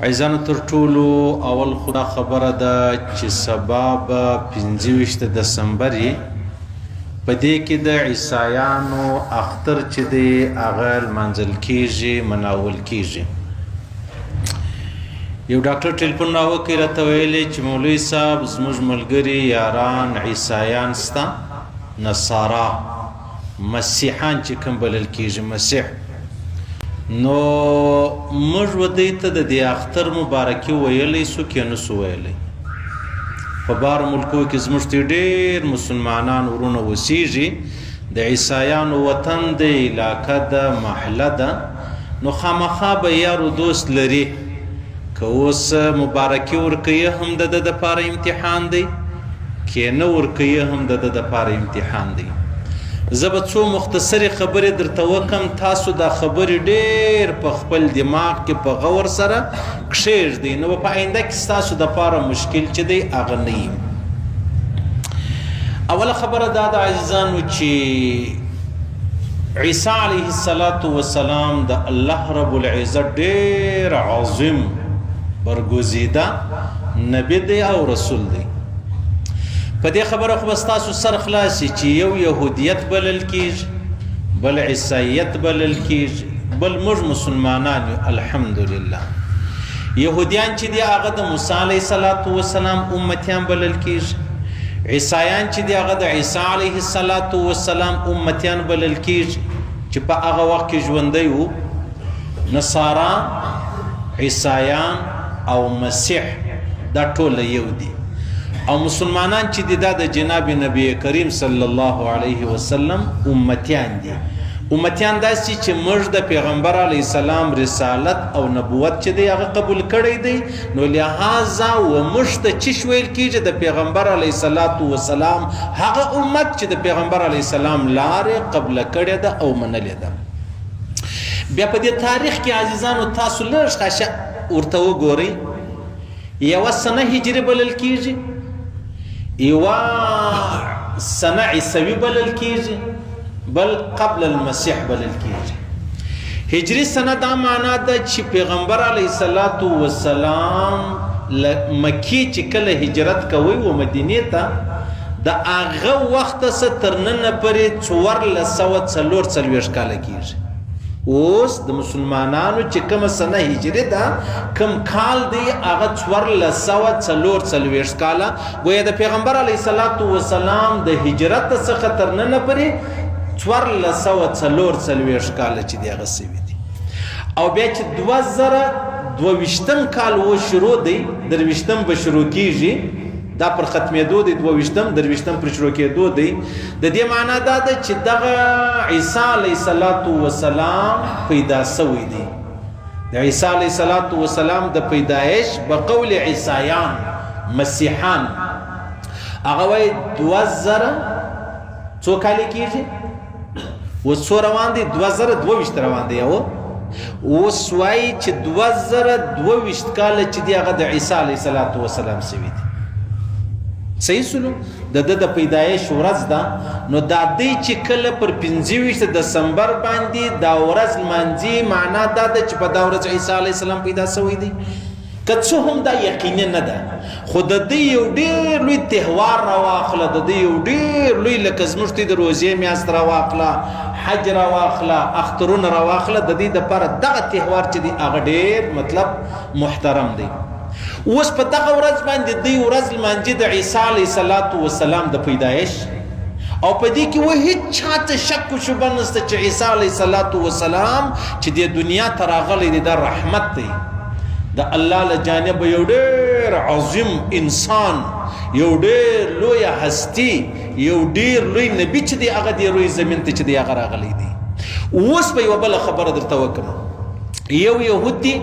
عزیزانو تر ټولو اول خو دا خبره ده چې سبا به 25 دسمبر یې، په دې کې د عیسایانو اختر چې دی هغه لمانځل کیږي، مناول کیږي. یو ډاکټر ټلیفون راوکړ، راته ویلې چې مولوي صاحب زموږ ملګري یاران عیسایان سته، نصارا مسیحان چې کوم بلل کیږي، مسیح، نو موږ و دوی ته د دې اختر مبارکي ویلی سو که نه سو ویلی؟ په بار ملکو کې زموږ ته ډېر مسلمانان ورونه اوسېږي، د عیسایانو وطن دی، علاقه ده، محله ده، نو خامخا به یار و دوست لري. که اوس مبارکي ورکوي هم د ده دپاره امتحان دی، که نه ورکوي هم د ده دپاره امتحان دی. زه به څو مختصرې خبرې درته وکم، تاسو دا خبرې ډېر په خپل دماغ کې په غور سره کښېږدئ، نو به په آینده کې ستاسو دپاره مشکل چې دی هغه نه وي. اوله خبره دا ده عزیزانو چې عیسی علیه الصلاة والسلام د الله رب العزت ډېر عظیم برګزیده نبی دی او رسول دی. په دې خبره خو به ستاسو سر خلاص شي چې یو یهودیت بلل کیږي، بل عیسایت بلل کیږي، بل موږ مسلمانان یو. الحمدلله. یهودیان چې دی هغه د موسی علیه الصلاة والسلام امتیان بلل کیږي، عیسایان چې دی هغه د عیسی علیه الصلاة والسلام امتیان بلل کیږي چې په هغه وخت کې ژوندی وو. نصارا، عیسایان او مسیح دا ټول یو دي، او مسلمانان چې دي دا د جناب نبی کریم صلی الله علیه وسلم امتیان دي. امتیان داسې چې موږ د پیغمبر علیه السلام رسالت او نبوت چې دی هغه قبول کړی دی، نو لهذا و موږ ته چې ویل کېږي د پیغمبر علیه الصلاة والسلام هغه امت چې د پیغمبر علیه السلام لارې قبله کړې ده او منلې ده. بیا په دې تاریخ کې عزیزانو تاسو لږ خاشه ورته وګورئ، یوه سنه هجري بلل کیږي، یوه سنه عیسوي بلل کیږي، بل قبل المسیح بلل کیږي. هجري سنه دا معنا ده چې پیغمبر علیه الصلاة والسلام له مکې چې کله هجرت کوي و مدینې ته، د هغه وخت څخه تر ننه پورې 1444 کاله کیږي. اوس د مسلمانانو چې کومه سنه هجري ده، کوم کال دی، هغه 1444 کاله، ګویا د پیغمبر علیه الصلاة والسلام د هجرت څخه تر ننه پورې 1444 کاله چې دی هغه سوي دي. او بیا چې 2022 کال و شروع دی، 23 به شروع کیږي، دا پر ختمېدو دی، 22، 23 پر شروع کېدو دی. د دې معنا دا ده چې دغه عیسی علیه الصلاة والسلام پیدا سوی دی. د عیسی علیه الصلاة والسلام د پیدایش بقول عیسایان مسیحان هغه وایي 2000 څو کاله کېږي، اوس څو روان دی؟ 2022 روان دی. او اوس وایي چې 2022 کاله چې دی هغه د عیسی علیه الصلاة والسلام سوي دی. صحیح سولو، د ده د پیدایش ورځ ده. نو دا دی چې کله پر 25 دسمبر باندې دا ورځ لمانځي، معنا دا ده چې په دا ورځ عیسی علیه السلام پیدا سوی دی. که څه هم دا یقیني نه ده، خو د دې یو ډېر لوی تهوار راواخله، د دې یو ډېر لوی لکه زموږ ته د روزې میاشت راواخله، حج راواخله، اخترونه راواخله، د دې دپاره دغه تهوار چې دی هغه ډېر مطلب محترم دی. اوس په دغه ورځ باندې دی ورځ لمانځي د عیسی علیه الصلاة والسلام د پیدایش، او په دې کې و هیڅ چاته شک و شبه نشته چې عیسی علیه الصلاة والسلام چې دې دنیا ته راغلی دی دا رحمت دی د الله له جانبه، یو ډېر عظیم انسان، یو ډېر لوی هستی، یو ډېر لوی نبی چې دی هغه دې روی زمین ته چې دی هغه راغلی دی. اوس به یوه بله خبره درته وکړم. یو یهود دی،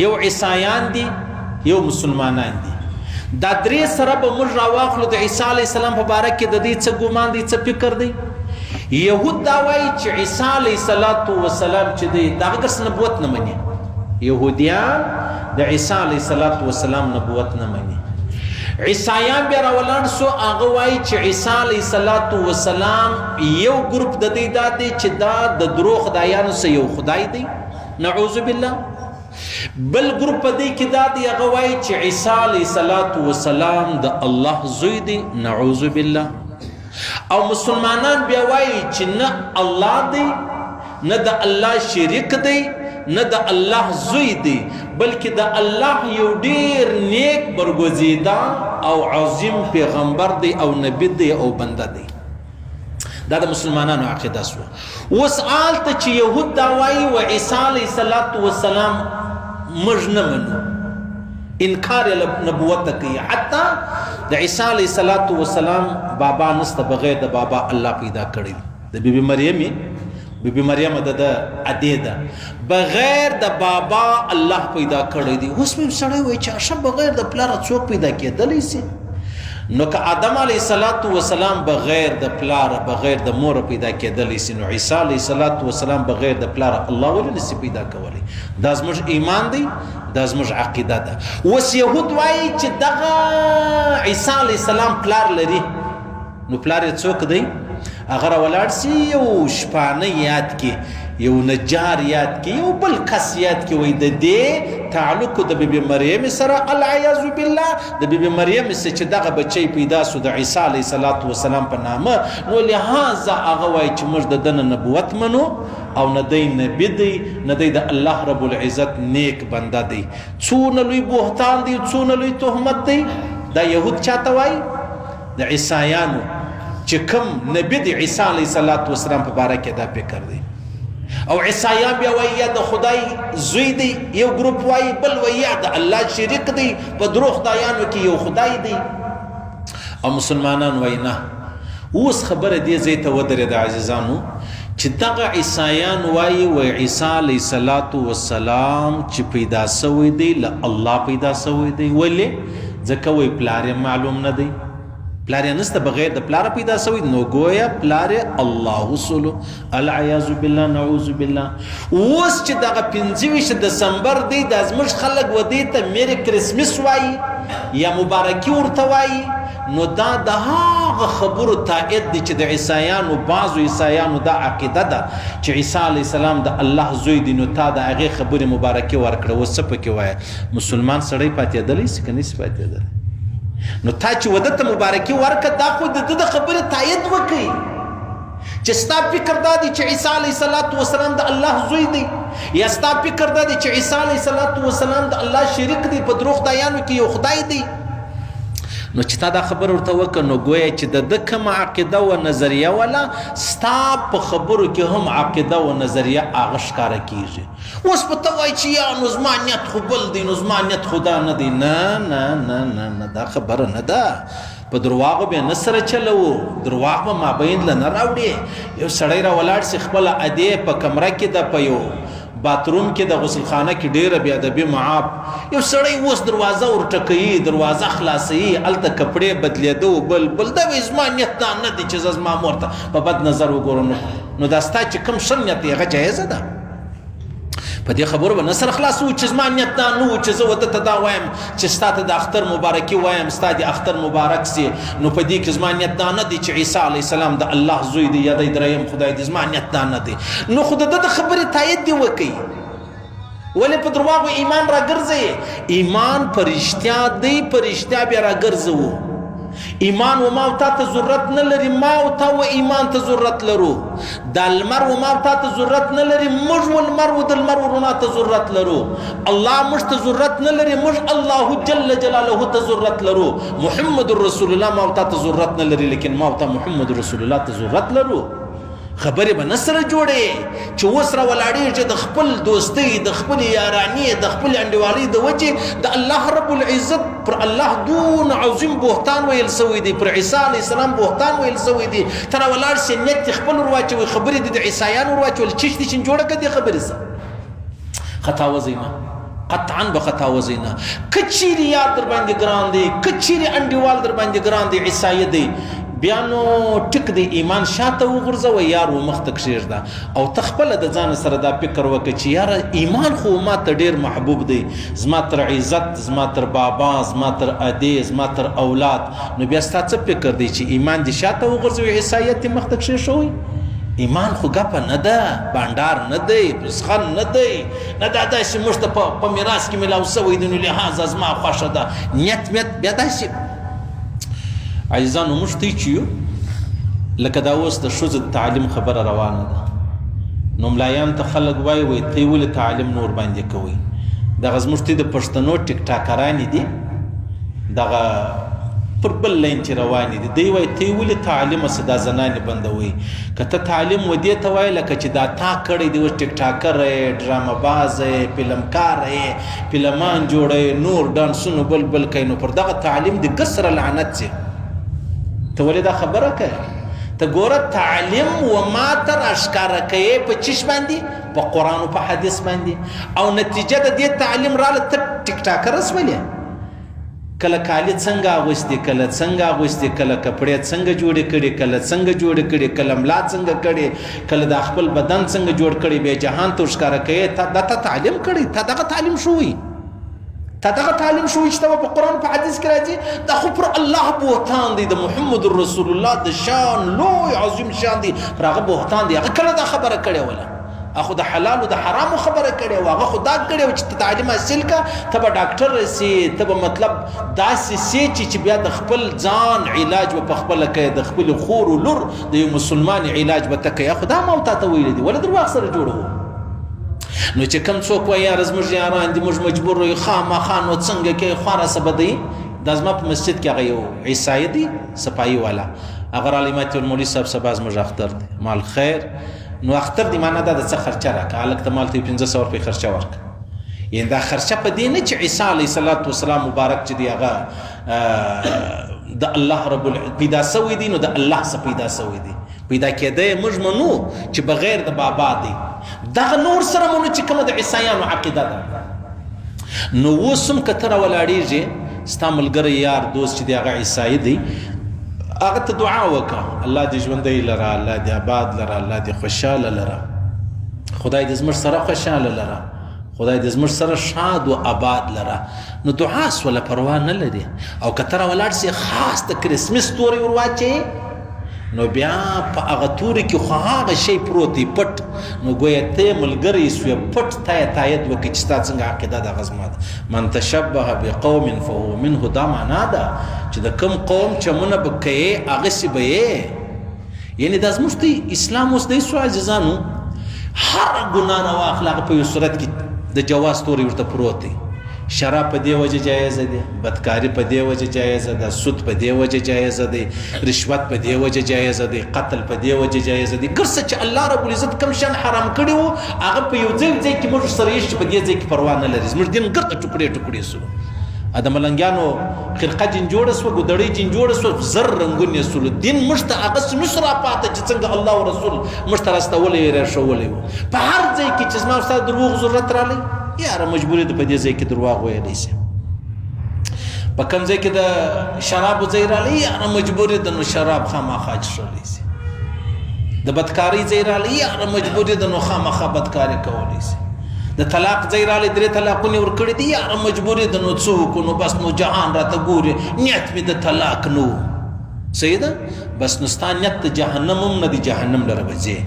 یو عیسایان دي، یو مسلمانان دي. دا درې سره به موږ راواخلو د عیسی علیه السلام په باره کې د دوی څه ګمان دی، څه فکر دی. یهود دا وایي چې عیسی علیه الصلاة والسلام چې دی د هغه ګرس نبوت نه مني. یهودیان د عیسی علیه الصلاة والسلام نبوت نه مني. عیسایان بیا راولاړ سو، هغه وایي چې عیسی علیه الصلاة والسلام یو ګروپ د دوی دا دی چې دا د درو خدایانو څخه یو خدای دی، نعوذ بالله. بل ګروپ په دې کې دا دی، هغه وایي چې عیسی علیه الصلاة والسلام د الله زوی دی، نعوذ بالله. او مسلمانان بیا وایي چې نه الله دی، نه د الله شریک دی، نه د الله زوی دی، بلکې د الله یو ډیر نیک برګزیده او عظیم پیغمبر دی او نبی دی او بنده دی. دا د مسلمانانو عقیده سوه. اوس آلته چې یهود دا وایي و عیسی علیه الصلاة والسلام موږ نه منو، انکار یې له نبوته کوي. حتی د عیسی علیه الصلاة والسلام بابا نسته، بغیر د بابا الله پیدا کړی دی. د بیبي مریمې، بیبي مریم د ده ادې ده، بغیر د بابا الله پیدا کړی دی. اوس مې سړی وایي چې ښه بغیر د پلاره څوک پیدا کېدلی سي؟ نو که آدم علیه الصلاة والسلام بغیر د پلاره بغیر د موره پیدا کېدلی سي، نو عیسی علیه الصلاة والسلام بغیر د پلاره الله ولې نسي پیدا کولی؟ دا زموږ ایمان دی، دا زموږ عقیده ده. اوس یهود وایي چې دغه عیسی علیه السلام پلار لري، نو پلار یې څوک دی؟ هغه راولاړ سي، یو شپانه یاد کړي، یو نجار یاد کړي، یو بل کس یاد کړي، وایي د دې تعلق د بیبي مریم سره، العیاذ بالله، د بیبي مریم سره چې دغه بچی پیدا سو د عیسی علیه الصلاة والسلام په نامه، نو لهذا هغه وایي چې موږ د ده نه نبوت منو او نه دی نبی دی، نه دی د الله رب العزت نیک بنده دی. څونه لوی بهتان دی، څونه لوی تهمت دی. دا یهود چاته وایي؟ د عیسایانو چې کوم نبی دی عیسی علیه الصلاة والسلام په باره کې دا فکر دی. او عیسایان بیا وایي یا د خدای زوی دی، یو ګروپ وایي، بل وایي یا د الله شریک دی، په درو خدایانو کې یو خدای دی. او مسلمانان وایي نه. اوس خبره دې ځای ته ودرېده عزیزانو چې دغه عیسایان وایي وایي عیسی علیه الصلاة والسلام چې پیدا سوی دی له الله پیدا سوی دی. ولې؟ ځکه وایي پلار یې معلوم نه دی، پلار یې نسته، بغیر د پلاره پیدا سوی، نو ګویا پلار یې الله سولو، العیاذ بالله، نعوذ بالله. اوس چې دغه 25 دسمبر دی، دا زموږ خلک و دې ته میری کرسمس وایي یا مبارکي ورته وایي، نو دا د هغه خبرو تایید دی چې د عیسایانو بعضو عیسایانو دا عقیده ده چې عیسی علیه السلام د الله زوی دی، نو تا د هغې خبرې مبارکي ورکړه. اوس څه پکې وایه؟ مسلمان سړی پاتېدلی سي که نه سي پاتېدلی؟ نو تا چې وده ته مبارکي ورکړه، دا خو د ده د خبرې تایید وکړي چې ستا فکر دا دی چې عیسی علیه الصلاة والسلام د الله زوی دی، یا ستا فکر دا دی چې عیسی علیه الصلاة والسلام د الله شریک دی، په درو خدایانو کې یو خدای دی. نو چې تا دا خبر ورته وکړه، نو ګویا چې د ده کومه عقیده و نظریه ولا ستا په خبرو کې هم عقیده و نظریه هغه ښکاره کیږي. اوس به ته وایې چې یا نو زما نیت خو بل دی، نو زما نیت خو دا نه دی. نه نه نه نه نه، دا خبره نه ده. په درواغو به نه سره چلوو، درواغ به مابین له نه راوړي. یو سړی را ولاړ سي، خپله ادې په کمره کې ده، په یو باتروم کې د غسلخانه کې ډېره بې ادبي معاف. یو سړی اوس دروازه ورټکوي، دروازه خلاصوي، هلته کپړې بدلېده بل بل، دا وایي زما نیت دا نه دی چې زه زما مور ته په بد نظر وګورم. نو دا ستا چې کوم ښه نیت دی هغه جایزه ده. په دې خبرو به نه سره خلاص وو چې زما نیت دا نه وو چې زه وده ته دا وایم چې ستا ته د اختر مبارکي وایم، ستا د اختر مبارک سي، نو په دې کې زما نیت دا نه دی چې عیسی علیه السلام د الله زوی دی یا د دریم خدای دی، زما نیت دا نه دی. نو خو د ده د خبرې تایید دې وکړي. ولې په درواغو ایمان راګرځي؟ ایمان په رښتیا دی، په رښتیا بیا راګرځوو. ایمان و ما او تا ته ضرورت نه لري، ما او تا و ایمان ته ضرورت لرو. دا لمر و ما او تا ته ضرورت نه لري، موږ و لمر و د لمر و رڼا ته ضرورت لرو. الله موږ ته ضرورت نه لري، موږ الله جل جلاله ته ضرورت لرو. محمد رسول الله ما او تا ته ضرورت نه لري، لیکن ما او تا محمد رسول الله ته ضرورت لرو. خبرې به نه سره جوړې چې اوس را ولاړېږي د خپل دوستۍ، د خپلې یارانې، د خپلې انډیوالۍ د وجې د الله رب العزت پر الله دون عظیم بهتان ویل سوی دی، پر عیسی علیه السلام بهتان ویل سوی دی. ته را ولاړ شې، نیت دې خپل ور واچوي، خبرې دې د عیسایانو ور واچول، چش دې چې جوړه کړه دې خبرې سره خطا وځئ نه، قطعا به خطا وځئ نه. که چیرې یار در باندې ګران دی، که چیرې انډیوال در باندې ګران دی، عیسایي دی، بیا نو ټیک دی، ایمان شاته وغورځوه، یار و مخ ته کښېږده. او ته خپله د ځان سره دا فکر وکړه چې یاره ایمان خو ما ته ډېر محبوب دی، زما تر عزت، زما تر بابا، زما تر ادې، زما تر اولاد. نو بیا ستا څه فکر دی چې ایمان دې شاته وغورځوي، عیسایت دې مخ ته کښېښوي؟ ایمان خو ګپه نه ده، بانډار نه دی، پسخن نه دی، نه دا داسې موږ ته په میراث کې میلاو سوی دی، نو لهذا زما خوښه ده. نیت میت بیا داسې عزیزانو موږ ته چې یو لکه دا اوس د ښځو د تعلیم خبره روانه ده، نو ملایان ته خلک وایي، وایي ته ولې تعلیم نور باندې کوئ؟ دغه زموږ ته د پښتنو ټیک ټاکرانې دي، دغه پر بل لاین چې روانې دي، دی وایي ته ولې تعلیم څه دا زنانې بندوي؟ که ته تعلیم و دې ته وایې لکه چې دا تا کړی دی، اوس ټیک ټاکر یې، ډرامه باز یې، فلمکار یې، فلمان جوړوي، نور ډانسونو بل بل کوي، نو پر دغه تعلیم دې ګسره لعنت سي. ته ولې دا خبره کوې؟ ته ګوره تعلیم و ما ته راښکاره کوې په چیش باندې؟ په قرآن او په حدیث باندې، او نتیجه د دې تعلیم راله ته ټیک ټاکر سولې. کله کالي څنګه اغوستي، کله څنګه اغوستي، کله کپړې څنګه جوړې کړي، کله څنګه جوړې کړي، کله ملا څنګه کړي، کله د خپل بدن څنګه جوړ کړي، بیا جهان ته ورښکاره کوې. تا دا تا تعلیم کړی، تا دغه تعلیم شوی، تا دغه تعلیم شوی چې ته په قرآن په حدیث کې راځي. دا خو پر الله بهتان دی، د محمد رسول الله د شان لوی عظیم شان دی، پر هغه بهتان دی. هغه کله دا خبره کړې وله؟ هغه د حلال او د حرامو خبره کړې وه، هغه خو دا کړې وه چې ته تعلیم حاصل که، ته به ډاکټر سې، ته به مطلب داسې سې چې بیا د خپل ځان علاج به په خپله کوې، د خپلې خور او لور د یو مسلمان علاج به ته کوې. خو دا ما او تا ته ویلي دي، ولې درواغ سره جوړوو؟ نو چې کوم څوک وایي یاره زموږ یاران دي، موږ مجبور یو، خامخا نو څنګه کوې، خوا راسه بدوي. دا زما په مسجد کې هغه یو عیسایي دی، سپایي والا، هغه رالی ما ته مولوي صاحب سبا زموږ اختر دی، مال خیر. نو اختر دی معنا دا د څه خرچه راکړه، هلک ته مال ته 500 روپۍ خرچه ورکړه. یعنې دا خرچه په دې نه چې عیسی علیه الصلاة والسلام مبارک چې دی هغه د الله رب پیدا سوی دی، نو د الله څخه پیدا سوی دی، پیدا کېده یې موږ منو چې بغیر د بابا دی، دغه نور سره منو چې کومه د عیسایانو عقیده ده. نو اوس هم که ته راولاړېږې، ستا ملګری یار دوست چې دی هغه عیسایي دی، هغه ته دعا وکړه، الله دې ژوندی لره، الله دې آباد لره، الله دې خوشحاله لره، خدای دې زموږ سره خوشحاله لره، خدای دې زموږ سره ښاد و آباد لره. نو دعا سوله پروا نه لري. او که ته راولاړ سې خاص د کرسمس توری ور واچوې، نو بیا په هغه توري کې خو هغه شی پروت دی پټ، نو ګویا ته ملګری سوې، پټ تا یې تایید وکړي چې ستا څنګه عقیده ده هغه زما ده. من تشبه بقوم فهو منه، دا معنا ده چې د کوم قوم چمونه به کوې هغسې به یې. یعنې دا زموږ دی اسلام اوس دی سو عزیزانو، هر ګناه راواخله هغه په یو صورت کې د جواز توری ورته پروت دی. شراب په دې وجه جایزه دی، بدکاری په دې وجه جایزه ده، سود په دې وجه جایزه دی، رشوت په دې وجه جایزه دی، قتل په دې وجه جایزه دی. ګرڅه چې الله رب العزت کوم شان حرام کړي وو هغه په یو ځای ځای کې موږ سره یې چې په دې ځای کې پروا نه لري. زموږ دین ګرده ټوکړې ټوکړې سو. د ملنګیانو خرقه جن جوړه سوه، ګودړۍ جن جوړه سوه، زر رنګونه یې سولو. دین موږ ته هغسې نه سو راپاته چې څنګه الله او رسول موږ ته راستولی راښولی وو. په هر ځای کې چې زما ستا دروغ ضرورت رالی، یاره مجبوري ده په دې ځای کې درواغ ویلی سي. په کوم ځای کې د شرابو ځای رالی، یاره مجبوري ده نو شراب خامخا څښلی سي. د بدکارۍ ځای رالی، یاره مجبوري ده نو خامخا بدکاري کولی سي. د طلاق ځای رالی، درې طلاقونه ورکړي دي، یاره مجبوري ده نو څه وکړو، نو بس نو جهان راته ګوري، نیت مې د طلاق نه و. صحیح ده؟ بس نو ستا نیت د جهنم هم نه دی، جهنم لره به ځې.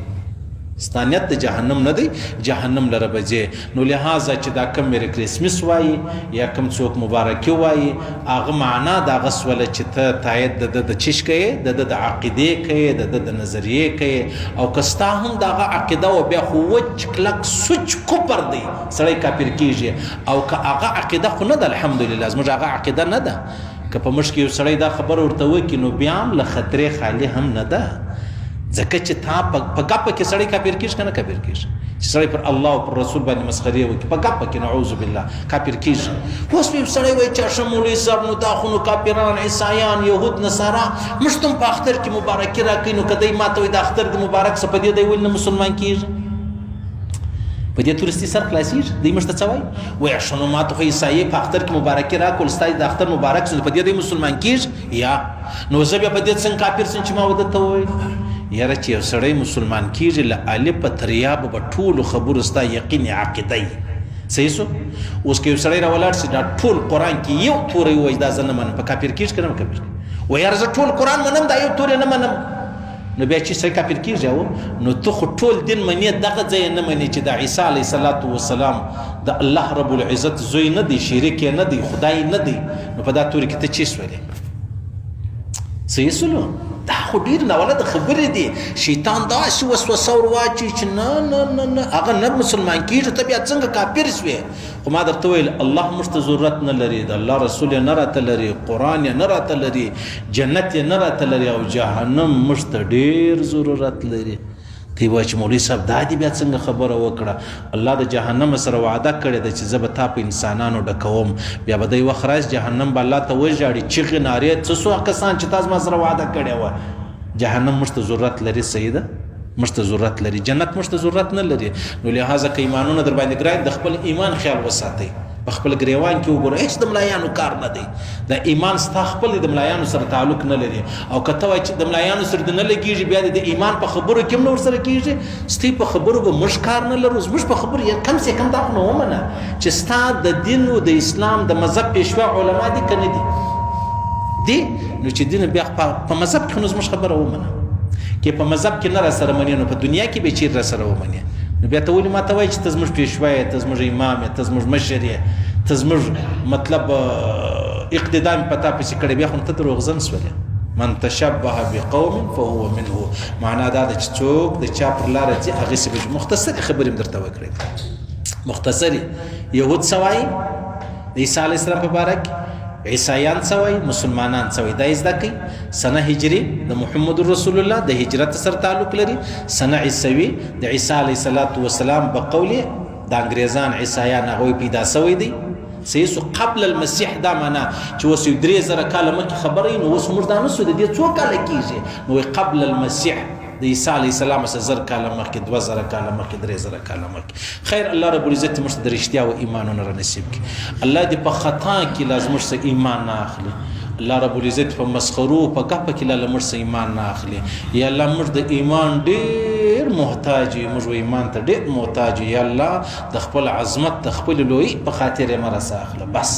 ستا نیت د جهنم نه دی، جهنم لره به ځې. نو لهذا چې دا کوم میری کریسمس وایي یا کوم څوک مبارکي وایي، هغه معنا د هغه سوله چې ته تایید د ده د چش کوې، د ده د عقیدې کوې، د ده د نظریې کوې. او که ستا هم د هغه عقیده وه، بیا خو وچ کلک سوچ کفر دی، سړی کافر کېږي. او که هغه عقیده خو نه ده، الحمدلله زموږ هغه عقیده نه ده، که په موږ کې یو سړی دا خبره ورته وکړي نو بیا هم له خطرې خالي هم نه ده، ځکه چې تا په ګپه کې سړی کافر کېږي که نه کافر کېږي؟ چې سړی پر الله او پر رسول باندې مسخرې وکړي په ګپه کې، نعوذ بالله کافر کېږي. اوس یو سړی وایي چې ښه مولوي صاحب نو دا خو نو کافران، عیسایان، یهود، نصارا موږ ته هم په اختر کې مبارکي راکوي، نو که دی ما ته وایي د اختر دې مبارک شه، په دې دی ولې نه مسلمان کېږي؟ په دې تورستي سر خلاصېږي؟ دی موږ ته څه وایي؟ وایي ښه نو ما ته خو عیسایي په اختر کې مبارکي راکول، ستا د اختر مبارک شه، په دې دی مسلمان کېږي؟ یا نو زه بیا په دې څنګه کافر سم چې ما وده ته وویل؟ یاره چې یو سړی مسلمان کېږي له الفه تر یا به ټولو خبرو ستا یقین عقیده وي. صحیح سو؟ اوس که یو سړی راولاړ سي دا ټول قرآن کې یو توری ووایي دا زه نه منم، په کافر کېږي که نه کافر کېږي؟ وایي یاره زه ټول قرآن منم، دا یو توری نه منم. نو بیا چې سړی کافر کیږي او نو ته خو ټول دین منې، دغه ځای نه منې چې د عیسی علیه صلات وسلام د الله رب العزت زوی نه دی، شریک نه دی، خدای نه دی، نو په دا توري کې ته چی سولې؟ صحیح سولو؟ دا خو ډیر ناولده خبرې دي. شیطان داسې وسوسه ور واچوي چې نه نه نه نه، هغه نه مسلمان کیږي، ته بیا څنګه کافر شوې؟ خو ما درته ویل، الله موږ ته ضرورت نه لري، د الله رسول یې نه راته لري، قرآن یې نه راته لري، جنت یې نه راته لري، او جهنم موږ ته ډیر ضرورت لري. تی وایي چې مولوي صاحب دا دې بیا څنګه خبره وکړه؟ الله د جهنم سره وعده کړې ده چې زه به تا په انسانانو ډکوم. بیا به دی وخت راشي، جهنم به الله ته وژاړي، چیغې نارې، څه سو کسان چې تا زما سره وعده کړې وه. جهنم موږ ته ضرورت لري، صحیح ده، موږ ته ضرورت لري، جنت موږ ته ضرورت نه لري. نو لهذا که ایمانونه در باندې ګران، د خپل ایمان خیال وساتئ، په خپل ګریوان کې وګوره، هیڅ د ملایانو کار نه دی. د ایمان ستا خپل د ملایانو سره تعلق نه لري. او که ته وایې چې د ملایانو سره د نه لګیږي، بیا د ایمان په خبرو کې هم نه ورسره کیږي. ستی په خبرو به موږ کار نه لرو، زموږ په خبرو یې کم سه کم دا خو نو ومنه چې ستا د دین او د اسلام د مذهب پیشوا علما دي که نه دي؟ دي. نو چې دین بیا په مذهب کې نو زموږ خبره ومنه. کې په مذهب کې نه را سره منې، نو په دنیا کې به چیرې را سره ومنې؟ نو بیا ته ولې ماته وایې چې ته زموږ پیشوا یې، ته زموږ امام یې، ته زموږ مشر یې، ته زموږ مطلب اقتدا مې په تا پسې کړی؟ بیا خو ته دروغجن سولې. من تشبه بقوم فهو منه، معنا دا ده چې څوک د چا پر لاره ځي، هغې سي به. مختصرې خبرې مې درته وکړې، مختصرې. یهود څه وایي د عیسی علیه السلام په باره کې؟ عیسایان څه وایي؟ مسلمانان څه وایي؟ دا یې زده کړئ. سنه هجري د محمد رسول الله د هجرت سره تعلق لري. سنه عیسوي د عیسی علیه السلام په قول د انګریزان عیسایان هغوی پیدا سوی دی. سیسو قبل المسیح، دا معنا چې اوس یو 3000 کاله مخکې خبره، نو اوس موږ دا نه سو د دې څو کاله کېږي. نو قبل المسیح د عیسی علیه السلام څخه 1000 کاله مخکې، 2000 کاله مخکې، 3000 کاله مخکې. خیر، الله رب العزت موږ ته د رښتیا او ایمانونه را نصیب کړي. الله دې په خطا کې لا زموږ څخه ایمان نه اخلي. الله رب العزت په مسخرو په ګپه کې لا موږ څخه ایمان نه اخلي. یا الله، موږ د ایمان ډیر محتاج یو، موږ ایمان ته ډیر محتاج یو. یا الله، د خپل عظمت، د خپل لوی په خاطر یې مه راڅخه اخله. بس.